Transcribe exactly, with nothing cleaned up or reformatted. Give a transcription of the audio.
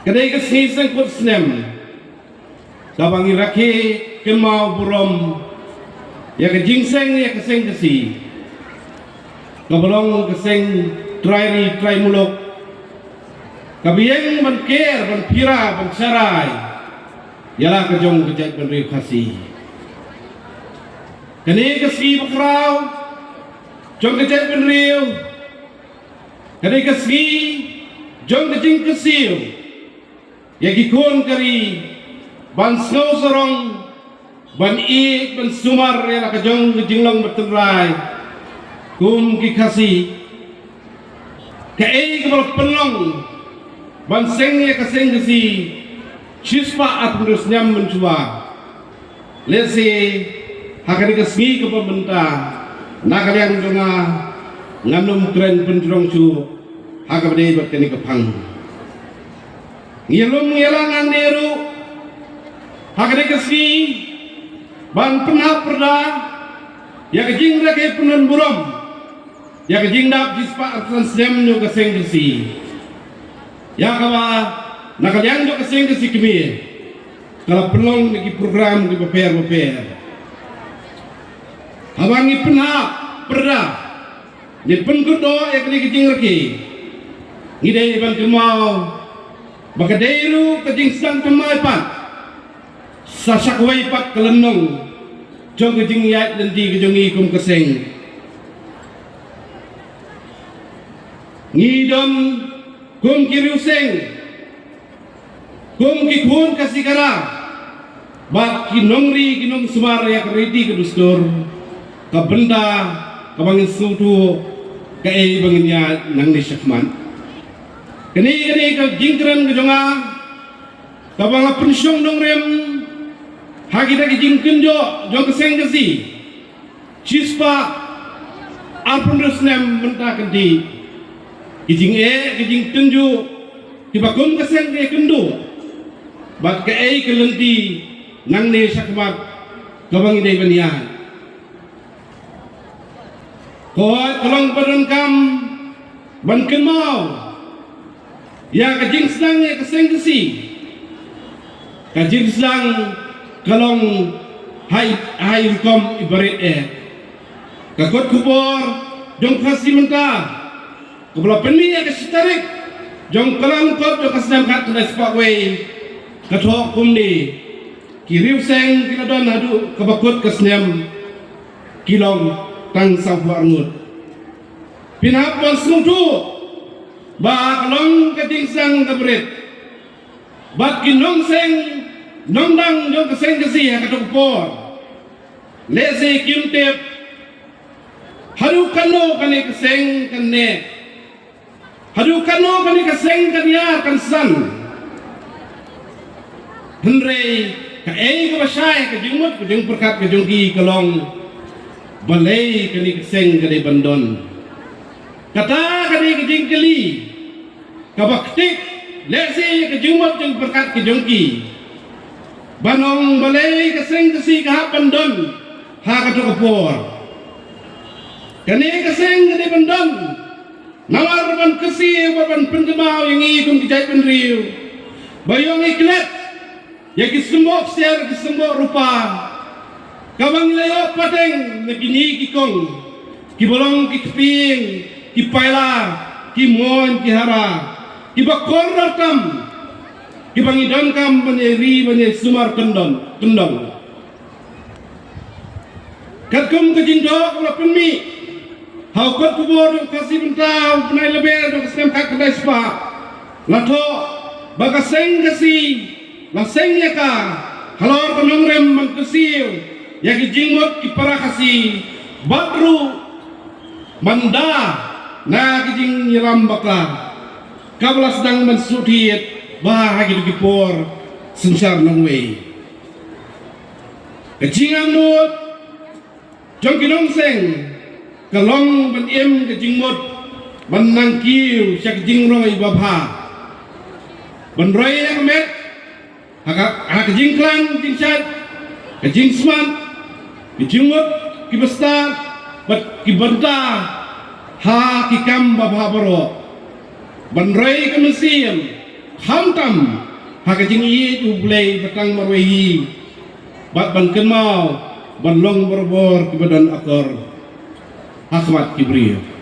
Ka dei ka sngi seng kut snem kaba ngi rakhe kynmaw burom ïa ka jingseng ïa ka seng Khasi, kaba long ka seng trai ri trai muluk, kaba ïeng ban ker, ban pira, ban sharai ïa la ka jong ka jaitbynriew Khasi. Kane ka sngi bakhraw jong ka jaitbynriew, kane ka sngi jong ka jingkyrsiew ïa ki khun ka ri, ban sngewsarong, ban ïeit, ban sumar ïa la ka jong ka jinglong batynrai kum ki Khasi. Kaei kaba la pynlong ban seng ïa ka seng Khasi shispah arphew hynriew snem mynshuwa. Lehse ha kane ka sngi kaba mynta, na ka liang jong nga, ngan ym kren pynjrong shuh ha kaba dei bad kane ka phang. Ngi ïalum ngi ïalang hangne ruh ha kane ka sngi ban pynhap pyrda ïa ka jingrakhe pyndon burom ïa ka jingdap shispah arphew san snem jong ka seng Khasi, ïa kaba na ka liang jong ka seng Khasi kmie ka la pynlong da ki program ki bapher bapher. Haba ngi pynhap pyrda, ngi pynkut doh ïa kane ka jingrakhe, ngi dei ban kynmaw ba ka dei ruh ka jingsdang thymmai pat sa sha kawei pat ka lynnong jong ka jingïaid lynti ka jong ngi kum ka seng. Ngi don kum ki riewseng, kum ki khun Khasi Khara bad ki nongri ki nongsumar ïa ka riti ka dustur, ka bynta kaba ngin sngewthuh kaei ba ngin ïaid nangne shakhmat. Kane, kane ka jingkren ka jong nga kaba nga pynshong nongrim ha kita ki jingkynjoh jong ka seng Khasi shispah arphew hynriew snem mynta ka dei ki jingeh, ki jingtynjuh kiba kum ka seng ka ïakynduh bad kaei ka lynti nangne shakhmat kaba ngi dei ban ïaid. Ka long ba donkam ban kynmaw ïa ka jingsdang ïa ka seng Khasi. Ka jingsdang ka long ha i rukom i barit eh. Ka kot khubor jong Khasi Mynta kaba la pynmih ïa ka shi tarik jong ka Kyllalyngkot jong ka snem khatkhyndai spah wei ka thoh kumne: Ki riewseng ki la don haduh kaba kut ka snem ki long tang sawphew arngut. Phin hap ban sngewthuh ba ka long ka jingsdang kaba rit bad ki nongseng nongdang jong ka seng Khasi ha kato ka por lehse kim tip haduh katno kane ka seng kan neh, haduh katno kane ka seng kan ïar kan san. Hynrei kaei kaba shai ka jingmut ka jingpyrkhat ka jong ki ka long, balei kane ka seng ka dei ban don? Kata ka dei ka jingkylli kaba ktik lehse ïa ka jingmut jingpyrkhat ka jong ki ban ong balei ka seng Khasi ka hap ban don ha kato ka por. Kane ka seng ka dei ban don namar ban kyrsiew bad ban pynkynmaw ïa ngi kum ki jaitbynriew ba ïoh ngi klet ïa ki symboh ksiar, ki symboh rupa kaba ngi la ïoh pateng na kine ki kong kiba long ki kpieng, ki paila, ki moin, ki hara, kiba kordor tam, kiba ngi donkam ban ïai ri ban ïai sumar kyndon kyndong. Katkum ka jingthoh kaba la pynmih ha u kot khubor jong Khasi Mynta u bnai Lber jong ka snem khatkhyndai spah, la thoh ba ka seng Khasi la seng ïa ka halor ka nongrim ban kyrsiew ïa ki jingmut ki para Khasi bad ruh ban da na ki jingïalam bakla kaba la sdang ban shu thied bha ha kito ki por synshar nongwei. Ka jingangnud jong ki nongseng ka long ban im ka jingmut ban nang kiew sha ka jingroi babha, ban roi ïa ka met ha ka, ha ka jingkhlaiñ jingshait, ka jingsmat, ka jingmut kiba stad bad ki bynta ha ki kam babha baroh, ban roi ka mynsiem Khamtam ha ka jingïeit U Blei ba tang marwei hi, bad ban kynmaw ban long barabor kiba don akor ha khmat ki briew.